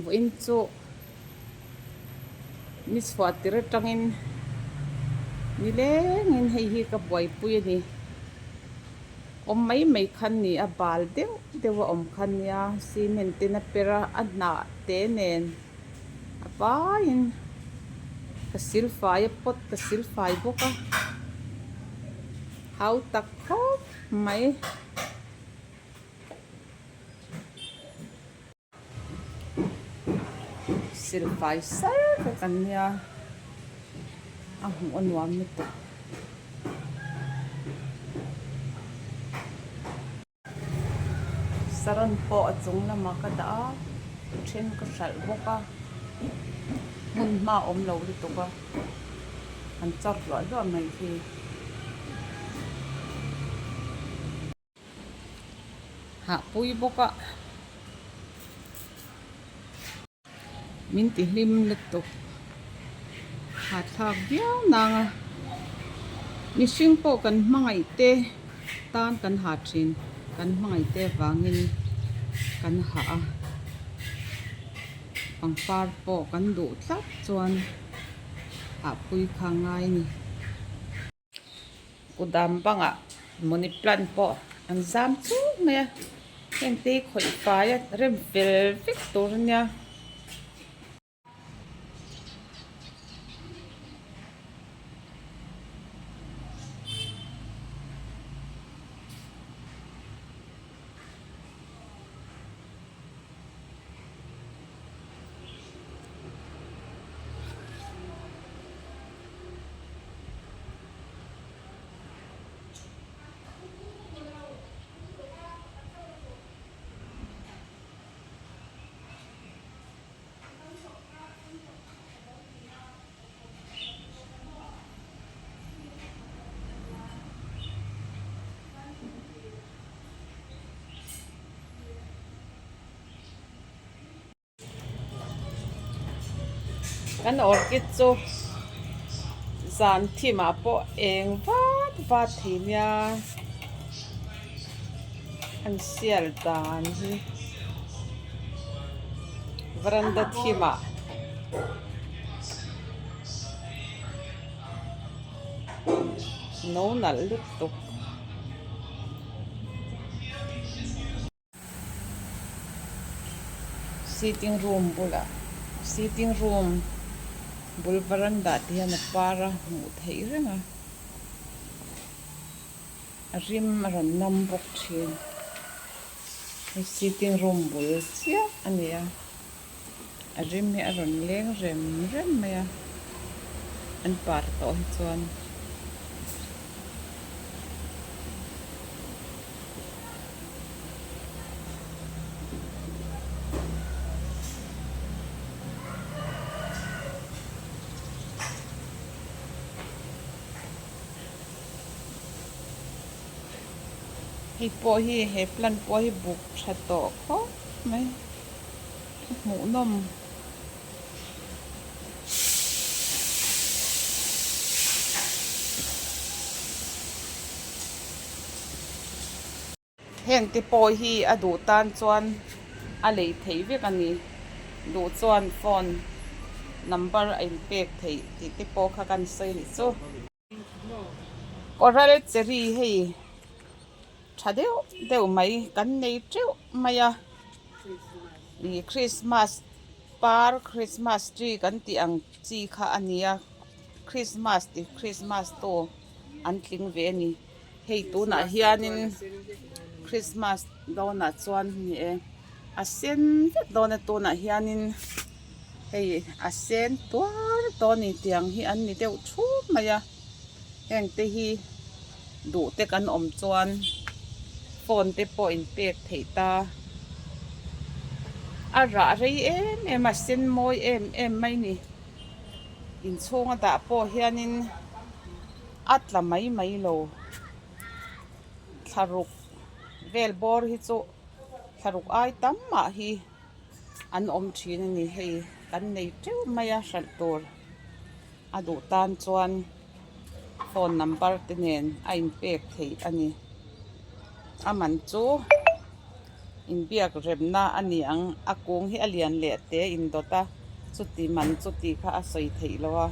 Vawiin chu ni chhuah tir atangin nilengin hei hi ka buaipui a ni. Awm mai mai kha ni a bal deuh deuh a awm kha nia cement ten a per a a hnah te nen a vaiin ka silfai a pot ka silfai bawk a hau tak khawp mai. Silfai sar vek an nia a hmuh a nuam lutuk. Saron pawh a chung lamah ka dah a then ka hralh bawk a hmun hma a awm lo lutuk a an char hluah hluah mai hi. Hahpui bawk a min ti hlim lutuk hahthlak viau nang a mihring pawh kan hmangaih te tan kan ha thin kan hmangaih te vangin kan ha a pangpar pawh kan duh tlat chuan hahpui kha ngai a ni. Kudam bangah money plant pawh an zam chuk mai a heng te hi khawih fai a rem fel vek tur a nia. Kan orchid chu zan thim ah pawh eng vat vat thei nia an sial dan hi varanda thim ah. No nalh lutuk. Sitting room bulah sitting room bul varanda te hian a par a hmuh theih reng a a rim a rawn nam bawk thin hei sitting room bul chiah a ni a a rim hi a rawn leng rem rem mai a an par tawh hi chuan. Hei pawh hi he plant pawh hi buk tha tawh khawp mai a hmuhnawm. Heng te pawh hi a duh tan chuan a lei theih vek a ni. Duh chuan phone number a inpek theih tih te pawh kha kan sawi nih chu. Coral cherry hei tha deuh deuh mai kan nei teuh mai a ih christmas par christmas tree kan tih ang chi kha a ni a christmas ti christmas tu an tling ve a ni. Hei tunah hianin Christmas dawnah chuan ni e a sen vek dawn a tunah hianin hei a sen tuar dawn a ni tiang hi an ni deuh thup mai a heng te hi duh te kan awm chuan phone te pawh in pek theih ta a rah rei em em a sen mawi em em mai a ni inchhung a dah pawh hianin. A tla mai mai lo thlaruk vel bawr hi chu thlaruk ai tam mah hi an awm thin a ni hei kan nei teuh mai a hralh tur a duh tan chuan phone number te nen a inpek theih a ni a man chu. Inbiak remna a ni ang. A kung hi a lian leh te indawt a, chuti man chuti kha a sawi theih lo a.